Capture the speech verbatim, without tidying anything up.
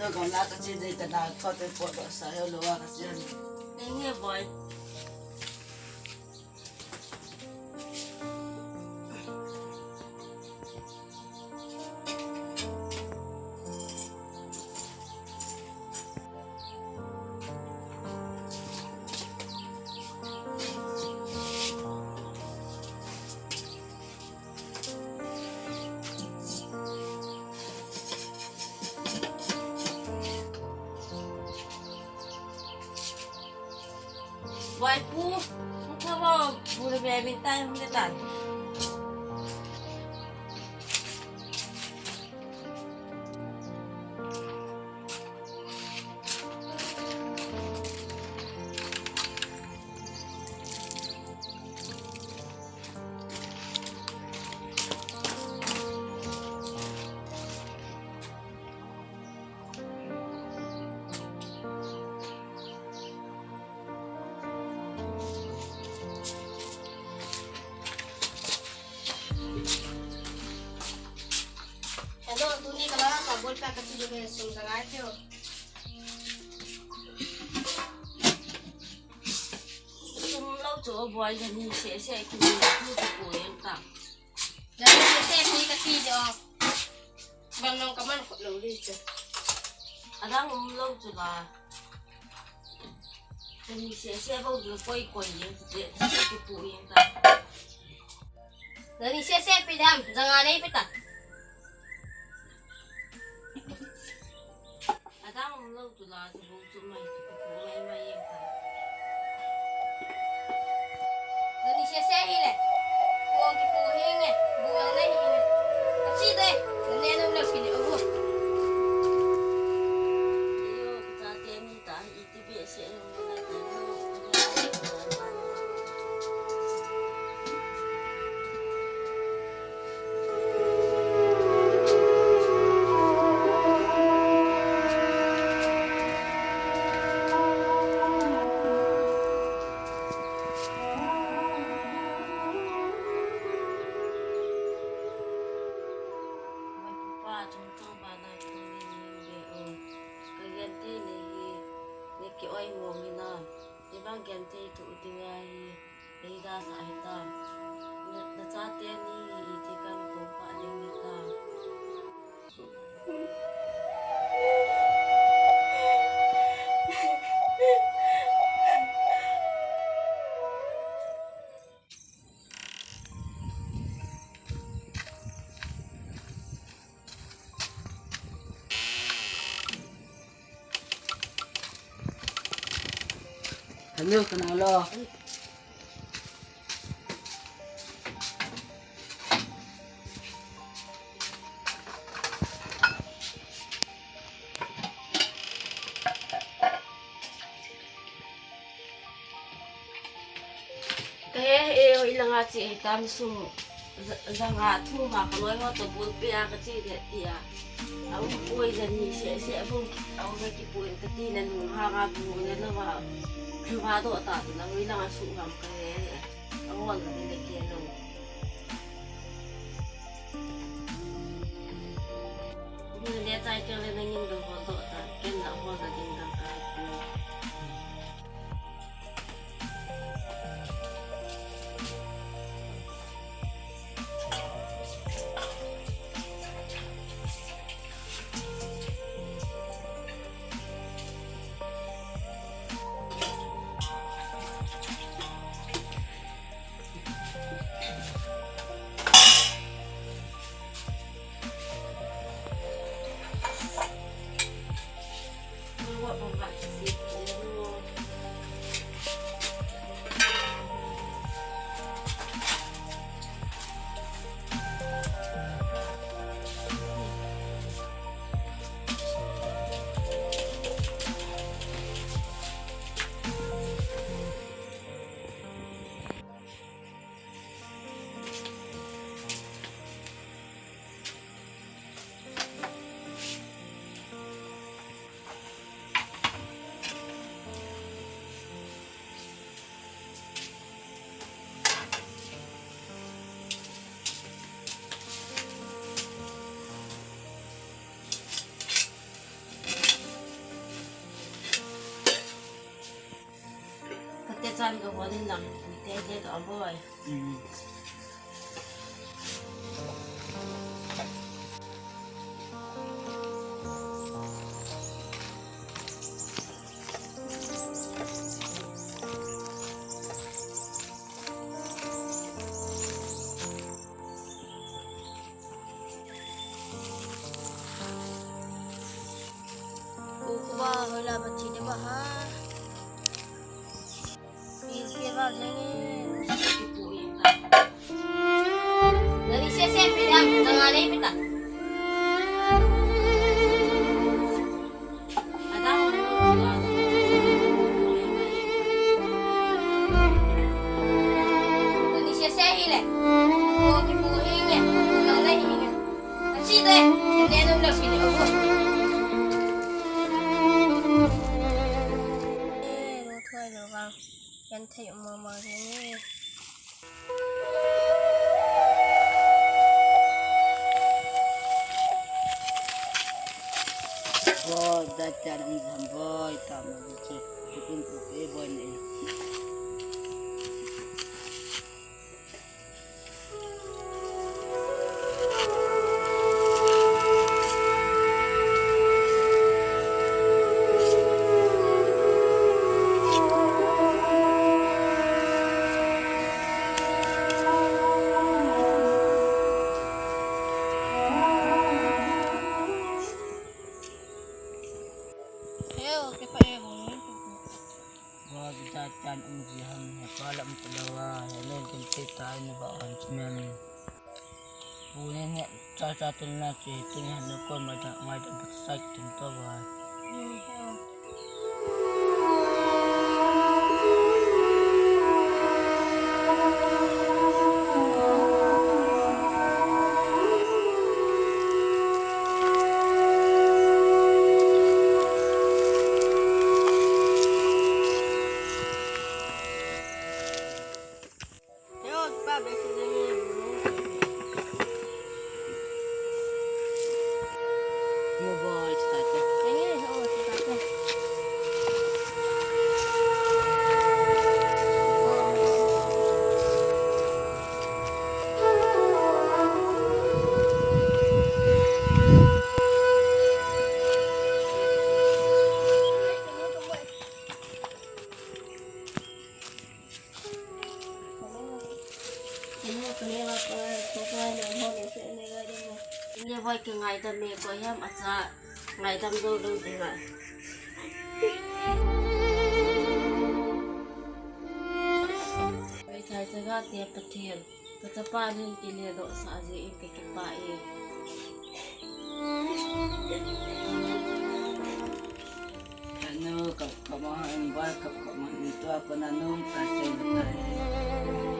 Gamla ka che dei ta na, thot pe pot lo sa he lo wa ka che. Nei nge boi. Boi pu, pu kha boi, pu le bia min tai hum le tan. Hello, tuni kala ka bol pa ka ti de sum sa ngai tio. Sum lo cho boi ya ni se se ki ni tu ko yen ta. Ya ni se se ki ka ti de o. Bang nong ka man ko lo li che. Adang um lo cho la. Ka ni se se bo lo koi koi yen te se ki tu yen ta. Nani sese pe dam, janga nei pe ta. Adang um lo tu la, tu bu tu mai, tu mai mai yeng ta. Nani sese hi le, pu ang ki pu hi nge, bu ang nei hi nge. Ka chi de, nani anam lo ki le, o bu. Ayo, ka cha te ni ta hi. Ka genthei nei hi, nei ki oi mong hi na, nei bang genthei tu ding ahi, nei da sa hi ta. Na, na chate ni hi ti kan ko pa ding ni ta. Hello, kana lo. Ka he he, hoi langa che he tam sum, ja-, janga thum a ka loi ho to bul pe a ka che de ti a. A um poi jani se se a bul, a um ki poi ka ti na nu ha nga bu ne lo va. Va do ta tu na hoi langa su ham ka he he. A hol ka ne ke lo. Ni le chai ke le na ngin do hol do ta, ken na hol da ding dang ka. Din lang, mi te te to boy. Mm. Kukuba hoila ba thi de ba ha. Pi pi ba jeng e. Nani se se pi da, tanga le pi ta. Nani se se hi le. Ko ki pu hi le. Ko le hi le. Ka chi de. Ka ne nung le si de o. Eh, no thoi lo ba. Kan thei mama ni. Boy, da cha nung jam boy, ta mo che. Kutin ku ke boy ni. Heo, ke pa e bong. Wa kita chan um ji ham he pa lam tu la wa he len kin te ta ni ba on chimen. Bu ne ne cha cha tun na che tun han ko ma ta ngai ta sai tun to wa. Ngai dam e, ko hiam acha ngai dam dou dou ding a. Oi, chai chaga te Pathen. Ka chapa nin kile doh sah jeh in ka kipah e. Ka nu, ka, ka ma in bai, ka, ka ma in tua, ka na nung, ka chen ka e.